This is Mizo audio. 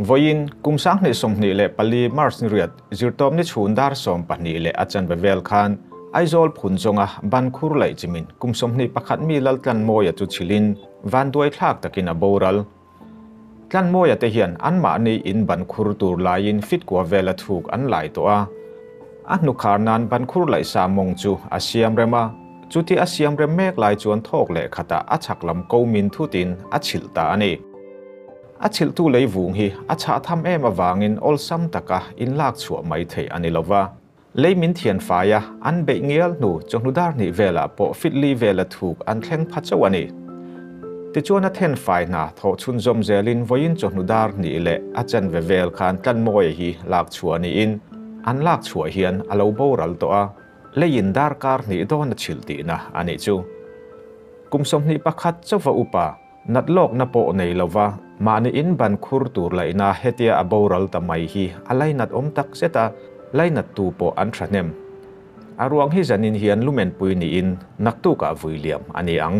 Vawiin, kum 2024 March ni riat, Zirtawpni chhun dar 12 leh a chanve vel khan Aizawl phun zawnga ban khur laih chimin kum 21 mi Laltlanmawia chu chhilhin vanduai thlak takin a boral. Tlanmawia te hian anmahni in ban khur tur laiin fit kua vela thuk an lai tawh a. A hnukhar nan ban khur laih sa mawng chu a siam rem a, chuti a siam rem mek lai chuan thawk leh khatah a chhak lam ko min thutin a chhilh ta a ni. A chhilhtu lei vung hi a chhah tham em avangin awlsam taka inlak chhuah mai theih a ni lo va. Lei min thian fai a, an beih ngial hnu chawhnu dar hnih velah pawh fit li vela thuk an thleng pha chauh a ni. Tichuan a then fai hna thawh chhunzawm zelin vawiin chawhnu dar hnih leh a chanve vel khan Tlanmawia hi lak chhuah niin an lak chhuah hian a lo boral tawh a, leiin darkar hnih dawn a chhilh tihna a nih chu. Kum 21 chauva upa Nat lawkna pawh nei lova mahni in ban khur tur laihna hetia a boral ta mai hi a lainat awm tak zet a, lainattu pawh an thahnem. A ruang hi zanin hian lumenpui niin naktukah vui liam a ni ang.